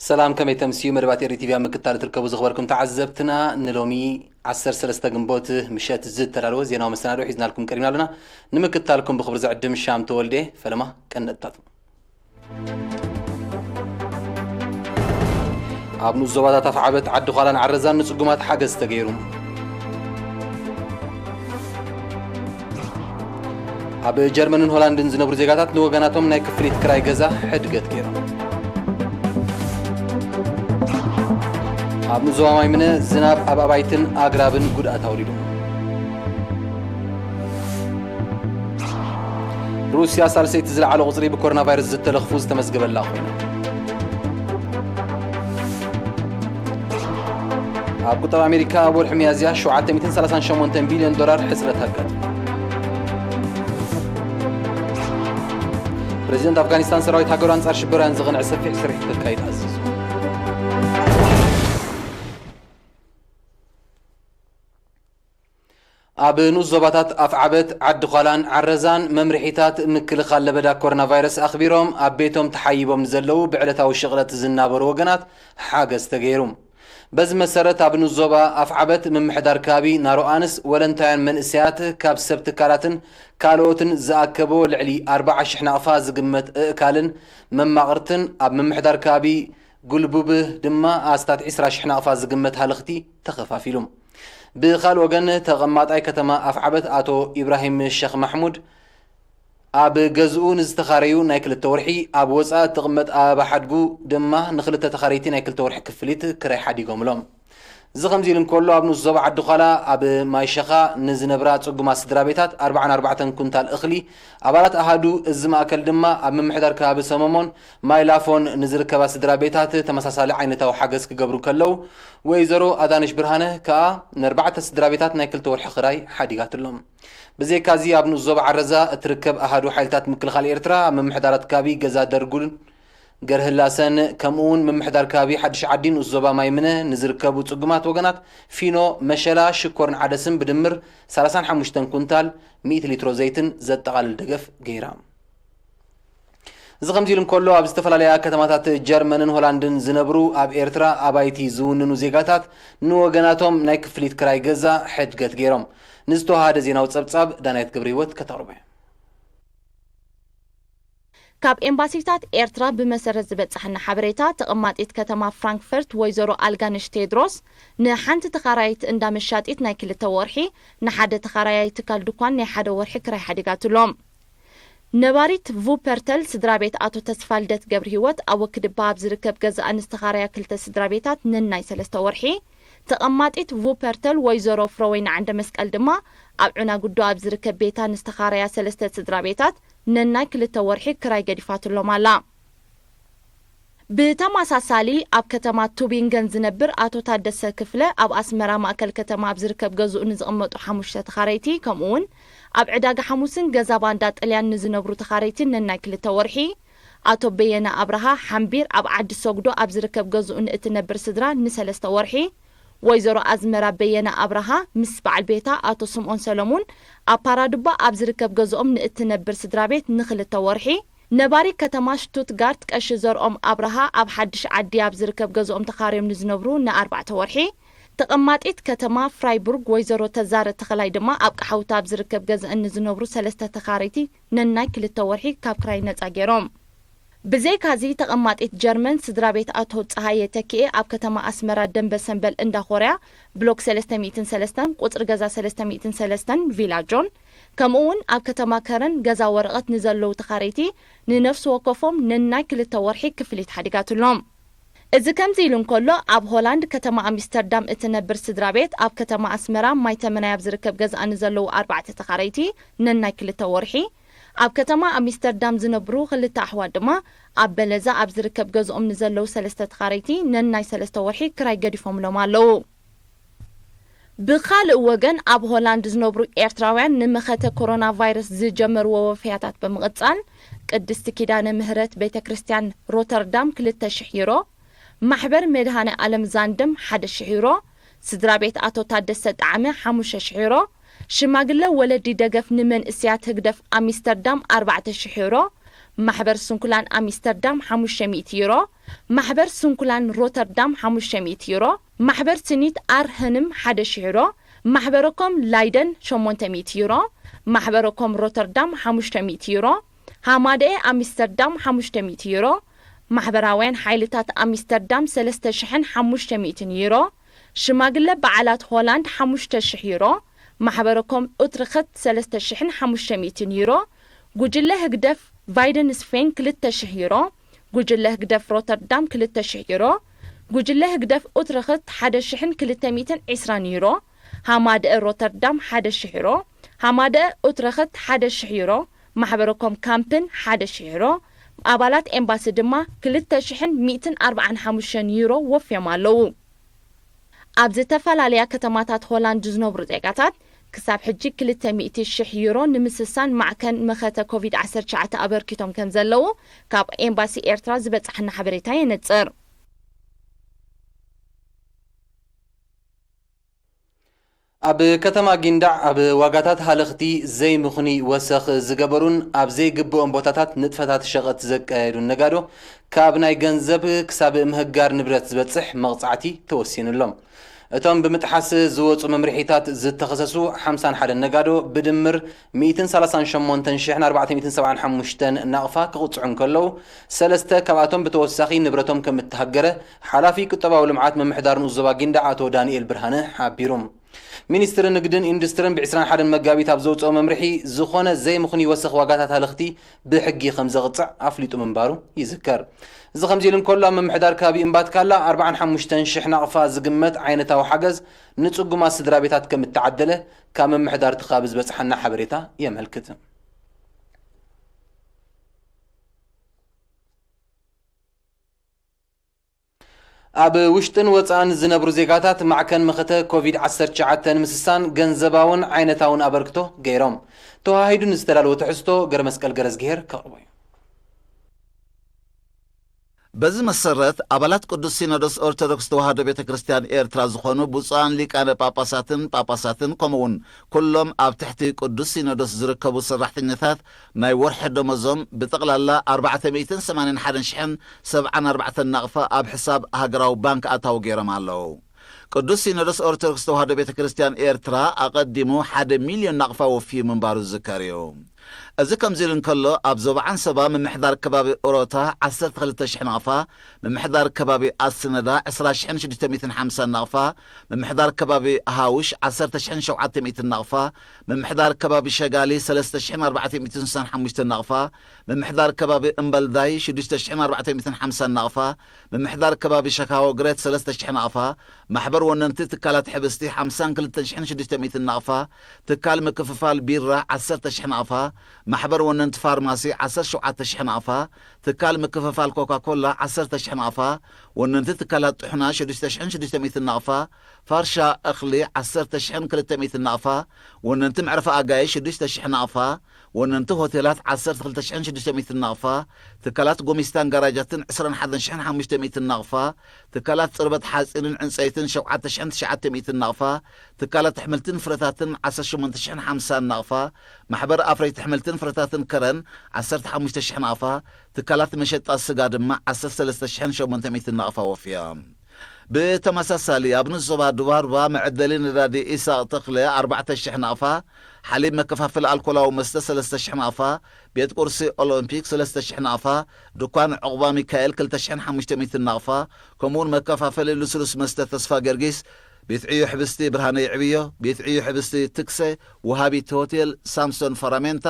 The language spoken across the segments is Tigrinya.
ሰላም፣ ከመይ ተምስዩ? መደባት ኤሪ ቲቪ ኣብ ምክታል ትርከቡ ዝኽበርኩም ተዓዘብትና፣ ንሎሚ ዓሰርተ ሰለስተ ግንቦት ምሸት ዝተዳለወ ዜናዊ መሰናድኦ ሒዝናልኩም ቀሪብና ኣለና። ንምክታልኩም ብኽብሪ ዝዕድም ሻም ተወልዴ። ፈለማ ቀንዲ ነጥብታቱ። ኣብ ንኡስ ዞባታት ኣፍዓበት፣ ዓዲ ዃላን ዓረዛን ንጽጉማት ሓገዝ ተገይሩ። ኣብ ጀርመንን ሆላንድን ዝነብሩ ዜጋታት ንወገናቶም ናይ ክፍሊት ክራይ ገዛ ሕድገት ገይሮም። ኣብ ንኡስ ዞባ ማይ ምነ፣ ዝናብ ኣብ ኣባይትን ኣግራብን ጉድኣት ኣውሪዱ። ሩስያ ሳልሰይቲ ዝለዓለ ቁጽሪ ብኮሮና ቫይረስ ዝተለኽፉ ዝተመዝገበላ ኮይና። ኣብ ቁጠባ ኣሜሪካ፣ ኣብ ወርሒ ሚያዝያ ሸውዓተ ሚእትን ሰላሳን ሸሞንተን ቢልዮን ዶላር ሕጽረት ኣጋጢሙ። ፕረዚደንት ኣፍጋኒስታን፣ ሰራዊት ሃገሩ ኣንጻር ሽበራውያን ዝቐንዐ ሰፊሕ ስርሒት ከካይድ ኣዚዙ። ኣብ ንኡስ ዞባታት ኣፍዓበት፣ ዓዲ ዃላን ዓረዛን መምርሒታት ምክልኻል ለበዳ ኮሮና ቫይረስ ኣኽቢሮም ኣብ ቤቶም ተሓይቦም ንዘለዉ ብዕለታዊ ሽቕለት ዝናበሩ ወገናት ሓገዝ ተገይሩ። በዚ መሰረት፣ ኣብ ንኡስ ዞባ ኣፍዓበት ምምሕዳር ከባቢ ናሮኣንስ፣ ወለንታውያን መንእሰያት ካብ ሰብ ትካላትን ካልኦትን ዝኣከቦ ልዕሊ ኣርባዓ ሽሕ ናቕፋ ዝግመት እእካልን መማቕርትን፣ ኣብ ምምሕዳር ከባቢ ጉልቡብህ ድማ ኣስታት ዕስራ ሽሕ ናቕፋ ዝግመት ሃለኽቲ ተኸፋፊሉ። ብኻልእ ወገን፣ ተቐማጣይ ከተማ ኣፍዓበት ኣቶ ኢብራሂም ሸኽ ማሕሙድ፣ ኣብ ገዝኡ ንዝተኻረዩ ናይ ክልተ ወርሒ፣ ኣብ ወጻኢ እትቕመጥ ኣበባ ሓድጉ ድማ ንኽልተ ተኻረይቲ ናይ ክልተ ወርሒ ክፍሊት ክራይ ሓዲጎምሎም። እዚ ከምዚ ኢሉ እንከሎ፣ ኣብ ንኡስ ዞባ ዓዲ ዃላ ኣብ ማይ ሸኻ ንዝነብራ ጽጉማት ስድራ ቤታት ኣርባዓን ኣርባዕተን ኩንታል እኽሊ፣ ኣባላት ኣሃዱ እዚ ማእከል ድማ ኣብ ምምሕዳር ከባቢ ሰመሞን ማይ ላፎን ንዝርከባ ስድራ ቤታት ተመሳሳሊ ዓይነታዊ ሓገዝ ክገብሩ ከለዉ፣ ወይዘሮ ኣዳነሽ ብርሃነ ከኣ ንኣርባዕተ ስድራ ቤታት ናይ ክልተ ወርሒ ክራይ ሓዲጋትሎም። ብዘይካዚ፣ ኣብ ንኡስ ዞባ ዓረዛ እትርከብ ኣሃዱ ሓይልታት ምክልኻል ኤርትራ፣ ኣብ ምምሕዳራት ከባቢ ገዛ ደርጉን ገርህላሰን፣ ከምኡ'ውን ምምሕዳር ከባቢ ሓድሽ ዓዲ ንኡስ ዞባ ማይ ምነ ንዝርከቡ ጽጉማት ወገናት ፊኖ፣ መሸላ፣ ሽኮርን ዓደስን ብድምር ሰላሳን ሓሙሽተን ኩንታል፣ ሚእቲ ሊትሮ ዘይትን ዘጠቓልል ደገፍ ገይራ። እዚ ከምዚ ኢሉ እንከሎ፣ ኣብ ዝተፈላለያ ከተማታት ጀርመንን ሆላንድን ዝነብሩ ኣብ ኤርትራ ኣባይቲ ዝውንኑ ዜጋታት ንወገናቶም ናይ ክፍሊት ክራይ ገዛ ሕድገት ገይሮም። ንዝተዋሃደ ዜናዊ ጸብጻብ ዳናይት ገብረህይወት ከተቕርቦ እያ። ካብ ኤምባሲታት ኤርትራ ብመሰረት ዝበጻሕና ሓበሬታ፣ ተቐማጢት ከተማ ፍራንክፈርት ወይዘሮ ኣልጋነሽ ቴድሮስ ንሓንቲ ተኻራይት እንዳ መሻጢት ናይ ክልተ ወርሒ፣ ንሓደ ተኻራያይ ትካል ድኳን ናይ ሓደ ወርሒ ክራይ ሓዲጋትሎም። ነባሪት ቩፐርተል ስድራ ቤት ኣቶ ተስፋልደት ገብረህይወት ኣብ ወክድባ ኣብ ዝርከብ ገዛኣ ንዝተኻረያ ክልተ ስድራ ቤታት ነናይ ሰለስተ ወርሒ፣ ተቐማጢት ቩፐርተል ወይዘሮ ፍረወይኒ ዓንደ መስቀል ድማ ኣብ ዑናጉዶ ኣብ ዝርከብ ቤታ ንዝተኻረያ ሰለስተ ስድራ ቤታት ነናይ ክልተ ወርሒ ክራይ ገዲፋትሎም ኣላ። ብተመሳሳሊ፣ ኣብ ከተማ ቱቢንገን ዝነብር ኣቶ ታደሰ ክፍለ፣ ኣብ ኣስመራ ማእከል ከተማ ኣብ ዝርከብ ገዝኡ ንዝቕመጡ ሓሙሽተ ተኻረይቲ፣ ከምኡ'ውን ኣብ ዕዳጋ ሓሙስን ገዛ ባንዳ ጥልያን ንዝነብሩ ተኻረይቲ ነናይ ክልተ ወርሒ፣ ኣቶ በየነ ኣብርሃ ሓምቢር፣ ኣብ ዓዲ ሰጉዶ ኣብ ዝርከብ ገዝኡ ንእትነብር ስድራ ንሰለስተ ወርሒ፣ ወይዘሮ ኣዝመራ በየነ ኣብርሃ ምስ በዓል ቤታ ኣቶ ስምኦን ሰለሙን፣ ኣብ ፓራዱባ ኣብ ዝርከብ ገዝኦም ንእትነብር ስድራ ቤት ንኽልተ ወርሒ፣ ነባሪ ከተማ ሽቱትጋርት ቀሺ ዘርኦም ኣብርሃ ኣብ ሓድሽ ዓዲ ኣብ ዝርከብ ገዝኦም ተኻርዮም ንዝነብሩ ንኣርባዕተ ወርሒ፣ ተቐማጢት ከተማ ፍራይቡርግ ወይዘሮ ተዛረ ተኸላይ ድማ ኣብ ቀሓውታ ኣብ ዝርከብ ገዝአን ንዝነብሩ ሰለስተ ተኻረይቲ ነናይ ክልተ ወርሒ ካብ ክራይ ነጻ ገይሮም። ብዘይካዚ፣ ተቐማጢት ጀርመን ስድራ ቤት ኣቶ ጸሃየ ተኪኤ ኣብ ከተማ ኣስመራ ደንበ ሰንበል እንዳ ኮርያ ብሎክ ሰለስተ ሚእትን ሰለስተን ቁጽሪ ገዛ ሰለስተ ሚእትን ሰለስተን ቪላ ጆን፣ ከምኡ እውን ኣብ ከተማ ከረን ገዛ ወረቐት ንዘለዉ ተኻረይቲ ንነፍሲ ወከፎም ነናይ ክልተ ወርሒ ክፍሊት ሓዲጋትሎም። እዚ ከምዚ ኢሉ እንከሎ፣ ኣብ ሆላንድ ከተማ ኣምስተርዳም እትነብር ስድራ ቤት ኣብ ከተማ ኣስመራ ማይ ተመናይ ኣብ ዝርከብ ገዝኣ ንዘለዉ ኣርባዕተ ተኻረይቲ ነናይ ክልተ ወርሒ፣ ኣብ ከተማ ኣምስተርዳም ዝነብሩ ክልተ ኣሕዋት ድማ ኣብ በለዛ ኣብ ዝርከብ ገዝኦም ንዘለዉ ሰለስተ ተኻረይቲ ነናይ ሰለስተ ወርሒ ክራይ ገዲፎምሎም ኣለዉ። ብኻልእ ወገን፣ ኣብ ሆላንድ ዝነብሩ ኤርትራውያን ንመኸተ ኮሮና ቫይረስ ዝጀመርዎ ወፈያታት ብምቕጻል፣ ቅድስቲ ኪዳነ ምህረት ቤተ ክርስቲያን ሮተርዳም ክልተ ሽሕ ዩሮ፣ ማሕበር መድሃኔ ኣለም ዛንደም ሓደ ሽሕ ዩሮ፣ ስድራ ቤት ኣቶ ታደሰ ጣዕመ ሓሙሽተ ሽሕ ዩሮ፣ ሽማግለ ወለዲ ደገፍ ንመንእስያት ህግደፍ ኣሚስተርዳም ኣርባዕተ ሽሕ ዩሮ፣ ማሕበር ስንኩላን ኣምስተርዳም ሓሙሽተ ሚእቲ ዩሮ፣ ማሕበር ስንኩላን ሮተርዳም ሓሙሽተ ሚእቲ ዩሮ፣ ማሕበር ስኒት ኣርህንም ሓደ ሽሕ ዩሮ፣ ማሕበረኮም ላይደን ሸሞንተ ሚእቲ ዩሮ፣ ማሕበረኮም ሮተርዳም ሓሙሽተ ሚእቲ ዩሮ፣ ሃማደኤ ኣምስተርዳም ሓሙሽተ ሚእቲ ዩሮ፣ ማሕበራውያን ሓይልታት ኣምስተርዳም ሰለስተ ሽሕን ሓሙሽተ ሚእትን ዩሮ፣ ሽማግለ በዓላት ሆላንድ ሓሙሽተ ሽሕ ዩሮ፣ ማሕበረኮም ኡትርኽት ሰለስተ ሽሕን ሓሙሽተ ሚእትን ዩሮ፣ ጉጅለ ህግደፍ ቫይደንስፌን ክልተ ሽሕ ዩሮ፣ ጉጅለ ህግደፍ ሮተርዳም ክልተ ሽሕ ዩሮ፣ ጉጅለ ህግደፍ ኡትርኽት ሓደ ሽሕን ክልተ ሚእትን ዕስራን ዩሮ፣ ሃማደአ ሮተርዳም ሓደ ሽሕ ዩሮ፣ ሃማደአ ኡትርኽት ሓደ ሽሕ ዩሮ፣ ማሕበረኮም ካምፕን ሓደ ሽሕ ዩሮ፣ ኣባላት ኤምባሲ ድማ ክልተ ሽሕን ሚእትን ኣርባዓን ሓሙሽተን ዩሮ ወፍዮም ኣለዉ። ኣብ ዝተፈላለያ ከተማታት ሆላንድ ዝነብሩ ዜጋታት ክሳብ ሕጂ ክልተ ሚእቲ ሽሕ ዩሮ ንምስሳን ማዕከን መኸተ ኮቪድ ዓሰርተ ትሽዓተ ኣበርኪቶም ከም ዘለዉ ካብ ኤምባሲ ኤርትራ ዝበጽሓና ሓበሬታ የነጽር። ኣብ ከተማ ጊንዳዕ ኣብ ዋጋታት ሃለኽቲ ዘይምኽኑይ ወሰኽ ዝገበሩን ኣብ ዘይግብኦም ቦታታት ንጥፈታት ሸቐጥ ዘካየዱን ነጋዶ ካብ ናይ ገንዘብ ክሳብ ምህጋር ንብረት ዝበጽሕ መቕጻዕቲ ተወሲኑሎም። እቶም ብምጥሓስ ዝወጹ መምርሒታት ዝተኸሰሱ ሓምሳን ሓደን ነጋዶ ብድምር ሚእትን ሰላሳን ሸሞንተን ሽሕን ኣርባዕተ ሚእትን ሰብዓን ሓሙሽተን ናቕፋ ክቕጽዑ እንከለዉ፣ ሰለስተ ካብኣቶም ብተወሳኺ ንብረቶም ከም እተሃገረ ሓላፊ ቁጠባዊ ልምዓት ምምሕዳር ንኡስ ዞባ ጊንዳዕ ኣቶ ዳንኤል ብርሃነ ሓቢሩ። ሚኒስትሪ ንግድን ኢንዱስትርን ብዕስራን ሓደን መጋቢት ኣብ ዘውፅኦ መምርሒ ዝኾነ ዘይምኽኑይ ወሰኽ ዋጋታት ሃለኽቲ ብሕጊ ከም ዘቕፅዕ ኣፍሊጡ ምንባሩ ይዝከር። እዚ ከምዚ ኢሉ እንከሎ ኣብ ምምሕዳር ከባቢ እምባትካላ ኣርባዓን ሓሙሽተን ሽሕ ናቕፋ ዝግመት ዓይነታዊ ሓገዝ ንፅጉማት ስድራ ቤታት ከም እተዓደለ ካብ ምምሕዳር እቲ ከባቢ ዝበፅሓና ሓበሬታ የመልክት። ኣብ ውሽጥን ወጻእን ዝነብሩ ዜጋታት ማዕከን መኸተ ኮቪድ ዓሰርተ ትሽዓተ ንምስሳን ገንዘባውን ዓይነታውን ኣበርክቶ ገይሮም። ተዋሂዱ ንዝተዳለወ ትሕዝቶ ገረመስቀል ገረዝግሄር ከቕርቦ እዩ። በዚ መሰረት ኣባላት ቅዱስ ሲኖዶስ ኦርቶዶክስ ተዋህዶ ቤተ ክርስቲያን ኤርትራ ዝኾኑ ብፁዓን ሊቃነ ጳጳሳትን ጳጳሳትን ከምኡውን ኩሎም ኣብ ትሕቲ ቅዱስ ሲኖዶስ ዝርከቡ ሰራሕተኛታት ናይ ወርሒ ደሞዞም ብጠቕላላ ኣርባዕተ ሚእትን ሰማንያን ሓደን ሽሕን ሰብዓን ኣርባዕተን ናቕፋ ኣብ ሕሳብ ሃገራዊ ባንክ ኣታዊ ገይሮም ኣለዉ። ቅዱስ ሲኖዶስ ኦርቶዶክስ ተዋህዶ ቤተ ክርስቲያን ኤርትራ ኣቐዲሙ ሓደ ሚልዮን ናቕፋ ወፍዩ ምንባሩ ዝዝከር እዩ። እዚ ከምዚ ኢሉ እንከሎ፣ ኣብ ዞባ ዓንሰባ ምምሕዳር ከባቢ ኦሮታ ዓሰርተ ክልተ ሽሕ ናቕፋ፣ ምምሕዳር ከባቢ ኣስነዳ ዕስራ ሽሕን ሽዱሽተ ሚእትን ሓምሳን ናቕፋ፣ ምምሕዳር ከባቢ ሃውሽ ዓሰርተ ሽሕን ሸውዓተ ሚእትን ናቕፋ፣ ምምሕዳር ከባቢ ሸጋሊ ሰለስተ ሽሕን ኣርባዕተ ሚእትን ስሳን ሓሙሽተን ናቕፋ፣ ምምሕዳር ከባቢ እምበልዳይ ሽዱሽተ ሽሕን ኣርባዕተ ሚእትን ሓምሳን ናቕፋ፣ ምምሕዳር ከባቢ ሸካዎ ግሬት ሰለስተ ሽሕ ናቕፋ፣ ማሕበር ወነንቲ ትካላት ሕብስቲ ሓምሳን ክልተን ሽሕን ሽዱሽተ ሚእትን ናቕፋ፣ ትካል ምክፍፋል ቢራ ዓሰርተ ሽሕ ናቕፋ፣ ማሕበር ወነንቲ ፋርማሲ ዓሰርተ ሸውዓተ ሽሕ ናቕፋ፣ ትካል ምክፍፋል ኮካ ኮላ ዓሰርተ ሽሕ ናቕፋ፣ ወነንቲ ትካላት ጥሑና ሽዱሽተ ሽሕን ሽዱሽተ ሚእትን ናቕፋ፣ ፋርሻ እኽሊ ዓሰርተ ሽሕን ክልተ ሚእትን ናቕፋ፣ ወነንቲ መዕረፊ ኣጋይሽ ሽዱሽተ ሽሕ ናቕፋ፣ ወነንቲ ሆቴላት ዓሰርተ ክልተ ሽሕን ሽዱሽተ ሚእትን ናቕፋ፣ ትካላት ጎሚስታን ጋራጃትን ዕስራን ሓደን ሽሕን ሓሙሽተ ሚእትን ናቕፋ፣ ትካላት ጽርበት ሓጺንን ዕንጸይትን ሸውዓተ ሽሕን ትሽዓተ ሚእትን ናቕፋ፣ ትካላት ኣሕምልትን ፍረታትን ዓሰርተ ሸሞንተ ሽሕን ሓምሳን ናቕፋ፣ ማሕበር ኣፍረይቲ ኣሕምልትን ፍረታትን ከረን ዓሰርተ ሓሙሽተ ሽሕ ናቕፋ፣ ትካላት መሸጣ ስጋ ድማ ዓሰርተ ሰለስተ ሽሕን ሸሞንተ ሚእትን ናቕፋ ወፍያ። ብተመሳሳሊ፣ ኣብ ንዞባ ዱባርባ መዐደሊ ነዳዲ ኢሳቕ ተኽለ ኣርባዕተ ሽሕ ናቕፋ፣ ሓሊብ መከፋፈሊ ኣልኮላዊ መስተ ሰለስተ ሽሕ ናቕፋ፣ ቤት ቁርሲ ኦሎምፒክ ሰለስተ ሽሕ ናቕፋ፣ ድኳን ዕቑባ ሚካኤል ክልተ ሽሕን ሓሙሽተ ሚእትን ናቕፋ፣ ከምኡውን መከፋፈሊ ልስሉስ መስተ ተስፋ ጊዮርጊስ፣ ቤት ዕዮ ሕብስቲ ብርሃነ ይዕብዮ፣ ቤት ዕዮ ሕብስቲ ትክሰ፣ ወሃቢት ሆቴል ሳምሶን ፈራሜንታ፣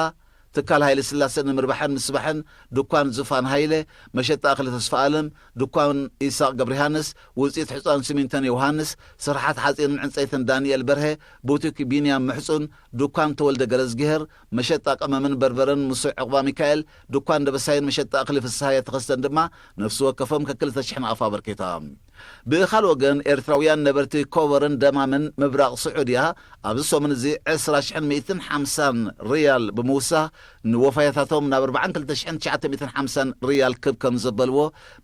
ትካል ሃይለ ስላሰ ንምርባሕን ምስባሕን ድኳን ዙፋን ሃይለ፣ መሸጣ እኽሊ ተስፋ ኣለም፣ ድኳን ኢሳቕ ገብረሃንስ፣ ውፅኢት ሕፃን ሲሚንቶን ዮሃንስ፣ ስርሓት ሓፂንን ዕንፀይትን ዳንኤል በርሀ፣ ቡቲክ ቢንያም ምሕፁን፣ ድኳን ተወልደ ገረዝግሄር፣ መሸጣ ቀመምን በርበረን ሙሱዕ ዕቑባ ሚካኤል፣ ድኳን ደበሳይን መሸጣ እኽሊ ፍስሃየ ተኸስተን ድማ ነፍሲ ወከፎም ከክልተ ሽሕ ናቕፋ ኣበርኪታ። ብኻል ወገን፣ ኤርትራውያን ነበርቲ ኮበርን ደማምን ምብራቕ ስዑድያ ኣብዚ ሰሙን እዚ ዕስራ ሽሕን ሚእትን ሓምሳን ሪያል ብምውሳኽ ንወፋያታቶም ናብ ኣርባዓን ክልተ ሽሕን ትሽዓተ ሚእትን ሓምሳን ሪያል ክብ ከም ዘበልዎ፣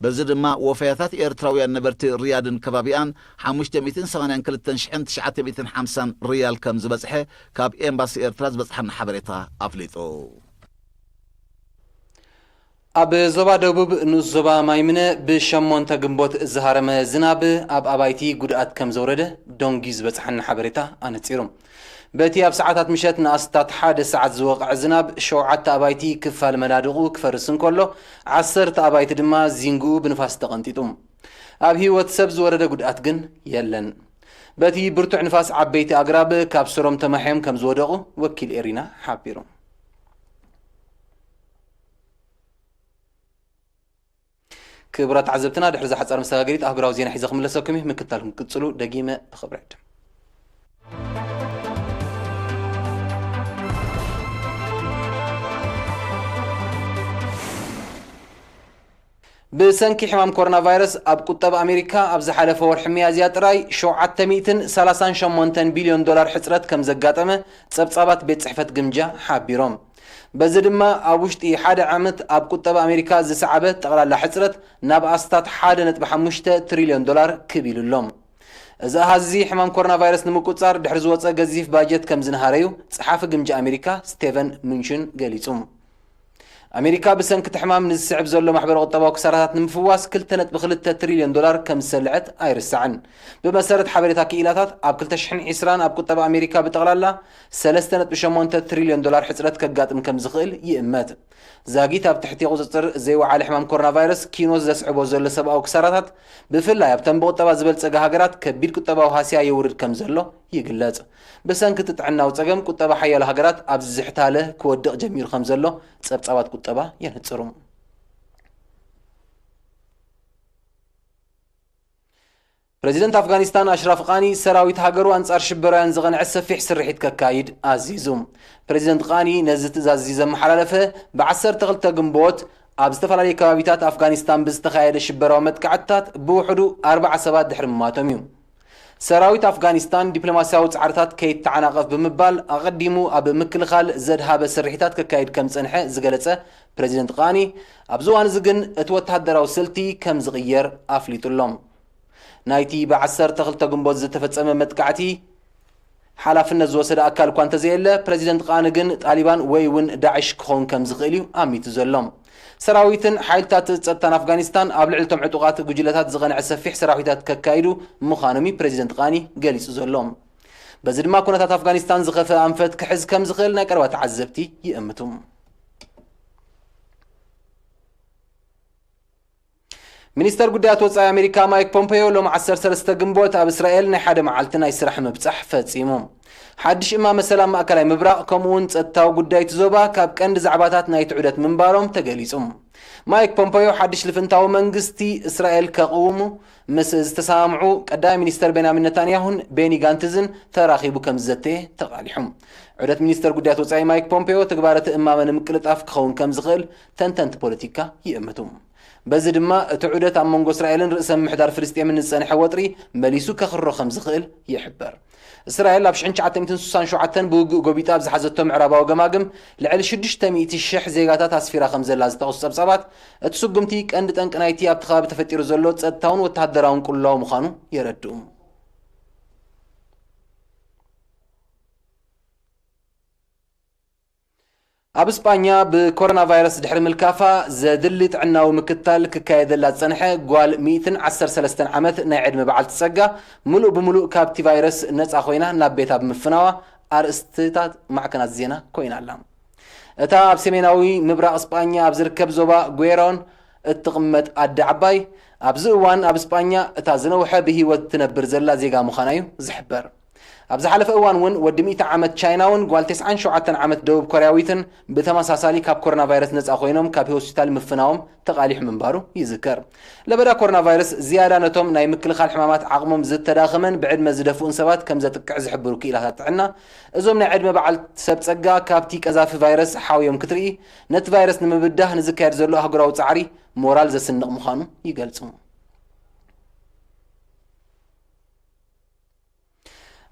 በዚ ድማ ወፋያታት ኤርትራውያን ነበርቲ ሪያድን ከባቢኣን ሓሙሽተ ሚእትን ሰማንያን ክልተን ሽሕን ትሽዓተ ሚእትን ሓምሳን ሪያል ከም ዝበጽሐ ካብ ኤምባሲ ኤርትራ ዝበጽሓና ሓበሬታ ኣፍሊጡ። ኣብ ዞባ ደቡብ ንኡስ ዞባ ማይምነ ብሸሞንተ ግንቦት ዝሃረመ ዝናብ ኣብ ኣባይቲ ጉድኣት ከም ዘውረደ ዶንጊ ዝበጽሓና ሓበሬታ ኣነጺሩ። በቲ ኣብ ሰዓታት ምሸት ንኣስታት ሓደ ሰዓት ዝወቕዐ ዝናብ ሸውዓተ ኣባይቲ ክፋል መናድቑ ክፈርስ እንከሎ፣ ዓሰርተ ኣባይቲ ድማ ዚንግኡ ብንፋስ ተቐንጢጡ። ኣብ ህይወት ሰብ ዝወረደ ጉድኣት ግን የለን። በቲ ብርቱዕ ንፋስ ዓበይቲ ኣግራብ ካብ ስሮም ተማሕዮም ከም ዝወደቑ ወኪል ኤሪና ሓቢሩ። ክቡራት ተዓዘብትና፣ ድሕሪ እዛ ሓጻር መሰጋገሪት ኣህጉራዊ ዜና ሒዘ ክምለሰኩም እዩ። ምክትታልኩም ክትቅጽሉ ደጊመ ብኽብሪ ዕድም። ብሰንኪ ሕማም ኮሮና ቫይረስ ኣብ ቁጠባ ኣሜሪካ ኣብ ዝሓለፈ ወርሒ ሚያዝያ ጥራይ ሸውዓተ ሚእትን ሰላሳን ሸሞንተን ቢልዮን ዶላር ሕጽረት ከም ዘጋጠመ ጸብጻባት ቤት ጽሕፈት ግምጃ ሓቢሮም። በዚ ድማ ኣብ ውሽጢ ሓደ ዓመት ኣብ ቁጠባ ኣሜሪካ ዝሰዓበ ጠቕላላ ሕጽረት ናብ ኣስታት ሓደ ነጥቢ ሓሙሽተ ትሪልዮን ዶላር ክብ ኢሉ ኣሎ። እዚ ኣሃዝ እዚ ሕማም ኮሮና ቫይረስ ንምቁጽጻር ድሕሪ ዝወጸ ገዚፍ ባጀት ከም ዝንሃረዩ ጸሓፊ ግምጃ ኣሜሪካ ስቴቨን ምንሽን ገሊጹ። ኣሜሪካ ብሰንኪ እቲ ሕማም ንዝስዕብ ዘሎ ማሕበረ ቁጠባዊ ክሳራታት ንምፍዋስ ክልተ ነጥቢ ክልተ ትሪልዮን ዶላር ከም ዝሰልዐት ኣይርሳዕን። ብመሰረት ሓበሬታ ክኢላታት፣ ኣብ ክልተ ሽሕን ዕስራን ኣብ ቁጠባ ኣሜሪካ ብጠቕላላ ሰለስተ ነጥቢ ሸሞንተ ትሪልዮን ዶላር ሕጽረት ከጋጥም ከም ዝኽእል ይእመት። ዛጊት ኣብ ትሕቲ ቁጽጽር ዘይወዓለ ሕማም ኮሮና ቫይረስ ኪኖ ዘስዕቦ ዘሎ ሰብኣዊ ክሳራታት፣ ብፍላይ ኣብተን ብቁጠባ ዝበልጸጋ ሃገራት ከቢድ ቁጠባዊ ሃስያ የውርድ ከም ዘሎ ይግለጽ። ብሰንኪ እቲ ጥዕናዊ ጸገም ቁጠባ ሓያሎ ሃገራት ኣብ ዝሕታለ ክወድቕ ጀሚሩ ከም ዘሎ ጸብጻባት ቁጠባ የነጽሩ። ፕረዚደንት ኣፍጋኒስታን ኣሽራፍ ቃኒ ሰራዊት ሃገሩ ኣንጻር ሽበራውያን ዝቐንዐ ሰፊሕ ስርሒት ከካይድ ኣዚዙ። ፕረዚደንት ቃኒ ነዚ ትእዛዝ እዚ ዘመሓላለፈ ብዓሰርተ ክልተ ግንቦት ኣብ ዝተፈላለዩ ከባቢታት ኣፍጋኒስታን ብዝተኻየደ ሽበራዊ መጥቃዕትታት ብውሕዱ ኣርባዓ ሰባት ድሕሪ ምማቶም እዩ። ሰራዊት ኣፍጋኒስታን ዲፕሎማስያዊ ጻዕርታት ከይተዓናቐፍ ብምባል ኣቐዲሙ ኣብ ምክልኻል ዘድሃበ ስርሒታት ከካይድ ከም ዝጸንሐ ዝገለጸ ፕረዚደንት ቃኒ፣ ኣብዚ እዋን እዚ ግን እቲ ወተሃደራዊ ስልቲ ከም ዝቕየር ኣፍሊጡ ኣሎ። ናይቲ ብዓሰርተ ክልተ ግንቦት ዝተፈጸመ መጥቃዕቲ ሓላፍነት ዝወሰደ ኣካል እኳ እንተዘየለ፣ ፕረዚደንት ቃኒ ግን ጣሊባን ወይ እውን ዳዕሽ ክኸውን ከም ዝኽእል እዩ ኣሚቱ ዘሎ። ሰራዊትን ሓይልታት ጸጥታን ኣፍጋኒስታን ኣብ ልዕሊ እቶም ዕጡቓት ጉጅለታት ዝቐንዐ ሰፊሕ ሰራዊታት ከካይዱ ምዃኖም እዩ ፕረዚደንት ቃኒ ገሊጹ ዘሎ። በዚ ድማ ኩነታት ኣፍጋኒስታን ዝኸፍአ ኣንፈት ክሕዝ ከም ዝኽእል ናይ ቀረባ ተዓዘብቲ ይእምቱ። ሚኒስተር ጉዳያት ወጻኢ ኣሜሪካ ማይክ ፖምፔዮ ሎም ዓሰርተ ሰለስተ ግንቦት ኣብ እስራኤል ናይ ሓደ መዓልቲ ናይ ስራሕ ምብጻሕ ፈጺሙ። ሓድሽ እማመ ሰላም ማእከላይ ምብራቕ ከምኡ እውን ጸጥታዊ ጉዳይ እቲ ዞባ ካብ ቀንዲ ዛዕባታት ናይቲ ዑደት ምንባሮም ተገሊጹ። ማይክ ፖምፖዮ ሓድሽ ልፍንታዊ መንግስቲ እስራኤል ከቕውሙ ምስ ዝተሰማምዑ ቀዳማይ ሚኒስተር ቤንያሚን ነታንያሁን ቤኒ ጋንትዝን ተራኺቡ ከም ዝዘተየ ተቓሊሑ። ዑደት ሚኒስተር ጉዳያት ወጻኢ ማይክ ፖምፖዮ ትግባረ እቲ እማመ ንምቅልጣፍ ክኸውን ከም ዝኽእል ተንተንቲ ፖለቲካ ይእምቱ። በዚ ድማ እቲ ዑደት ኣብ መንጎ እስራኤልን ርእሰ ምምሕዳር ፍልስጤምን ንዝጸንሐ ወጥሪ መሊሱ ከኽርሮ ከም ዝኽእል ይሕበር። እስራኤል ኣብ ሽሕን ትሽዓተ ሚእትን ስሳን ሸውዓተን ብውግእ ጎቢጣ ኣብ ዝሓዘቶ ምዕራባዊ ገማግም ልዕሊ ሽዱሽተ ሚእቲ ሽሕ ዜጋታት ኣስፊራ ከም ዘላ ዝጠቕሱ ጸብጻባት፣ እቲ ስጉምቲ ቀንዲ ጠንቂ ናይቲ ኣብቲ ከባቢ ተፈጢሩ ዘሎ ጸጥታውን ወተሃደራውን ቅልውላው ምዃኑ የረድኡ። ኣብ እስጳኛ ብኮሮና ቫይረስ ድሕሪ ምልካፋ ዘድሊ ጥዕናዊ ምክትታል ክካየደላ ዝጸንሐ ጓል ሚእትን ዓሰርተ ሰለስተን ዓመት ናይ ዕድመ በዓልቲ ጸጋ፣ ምሉእ ብምሉእ ካብቲ ቫይረስ ነጻ ኮይና ናብ ቤታ ብምፍናዋ ኣርእስትታት ማዕከናት ዜና ኮይና ኣላ። እታ ኣብ ሰሜናዊ ምብራቕ እስጳኛ ኣብ ዝርከብ ዞባ ጉዌሮን እትቕመጥ ኣደ ዓባይ፣ ኣብዚ እዋን ኣብ እስጳኛ እታ ዝነውሐ ብህይወት ትነብር ዘላ ዜጋ ምዃና እዩ ዝሕበር። ኣብ ዝሓለፈ እዋን እውን ወዲ ሚእቲ ዓመት ቻይናውን ጓል ተስዓን ሸውዓተን ዓመት ደቡብ ኮርያዊትን ብተመሳሳሊ ካብ ኮሮና ቫይረስ ነጻ ኮይኖም ካብ ሆስፒታል ምፍናዎም ተቓሊሑ ምንባሩ ይዝከር። ለበዳ ኮሮና ቫይረስ ዝያዳ ነቶም ናይ ምክልኻል ሕማማት ዓቕሞም ዝተዳኸመን ብዕድመ ዝደፍኡን ሰባት ከም ዘጥቅዕ ዝሕብሩ ክኢላታት ጥዕና፣ እዞም ናይ ዕድመ በዓል ሰብ ጸጋ ካብቲ ቀዛፊ ቫይረስ ሓውዮም ክትርኢ፣ ነቲ ቫይረስ ንምብዳህ ንዝካየድ ዘሎ ኣህጉራዊ ጻዕሪ ሞራል ዘስንቕ ምዃኑ ይገልጹ።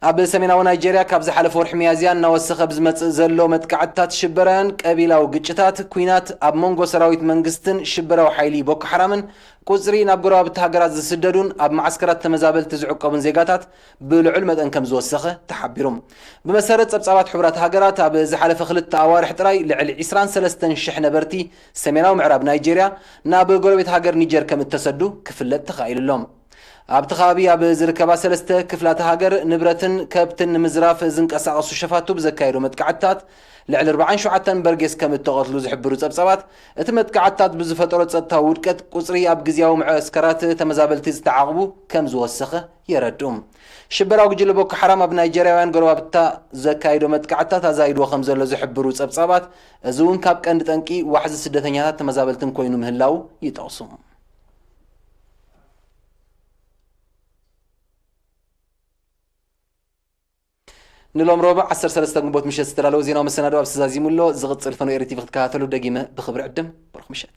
ኣብ ሰሜናዊ ናይጄርያ ካብ ዝሓለፈ ወርሒ ሚያዝያ እናወሰኸ ብዝመጽእ ዘሎ መጥቃዕትታት ሽበራን ቀቢላዊ ግጭታት፣ ኲናት ኣብ መንጎ ሰራዊት መንግስትን ሽበራዊ ሓይሊ ቦኮ ሓራምን፣ ቁጽሪ ናብ ጎረባብቲ ሃገራት ዝስደዱን ኣብ መዓስከራት ተመዛበልቲ ዝዕቀቡን ዜጋታት ብልዑል መጠን ከም ዝወሰኸ ተሓቢሩ። ብመሰረት ጸብጻባት ሕቡራት ሃገራት፣ ኣብ ዝሓለፈ ክልተ ኣዋርሕ ጥራይ ልዕሊ ዕስራን ሰለስተን ሽሕ ነበርቲ ሰሜናዊ ምዕራብ ናይጄርያ ናብ ጎረቤት ሃገር ኒጀር ከም እተሰዱ ክፍለጥ ተኻኢሉ ኣሎ። ኣብቲ ከባቢ ኣብ ዝርከባ ሰለስተ ክፍላተ ሃገር ንብረትን ከብትን ንምዝራፍ ዝንቀሳቐሱ ሸፋቱ ብዘካየዶ መጥቃዕትታት ልዕሊ ኣርባዓን ሸውዓተን በርጌስ ከም እተቐትሉ ዝሕብሩ ጸብጻባት፣ እቲ መጥቃዕትታት ብዝፈጠሮ ጸጥታዊ ውድቀት ቁጽሪ ኣብ ግዝያዊ መዕስከራት ተመዛበልቲ ዝተዓቕቡ ከም ዝወሰኸ የረድኡ። ሽበራዊ ጉጅለ ቦኮ ሓራም ኣብ ናይጀርያውያን ጎረባብታ ዘካይዶ መጥቃዕትታት ኣዛይድዎ ከም ዘሎ ዝሕብሩ ጸብጻባት፣ እዚ እውን ካብ ቀንዲ ጠንቂ ዋሕዚ ስደተኛታት ተመዛበልትን ኮይኑ ምህላው ይጠቕሱ። ንሎም ረቡዕ ዓሰርተ ሰለስተ ግንቦት ምሸት ዝተዳለወ ዜናዊ መሰናዶ ኣብ ተዛዚሙ ኣሎ። ዝቕጽል ፈነው ኤሪ ቲቪ ክትከታተሉ ደጊመ ብኽብሪ ዕድም። ብሩኽ ምሸት።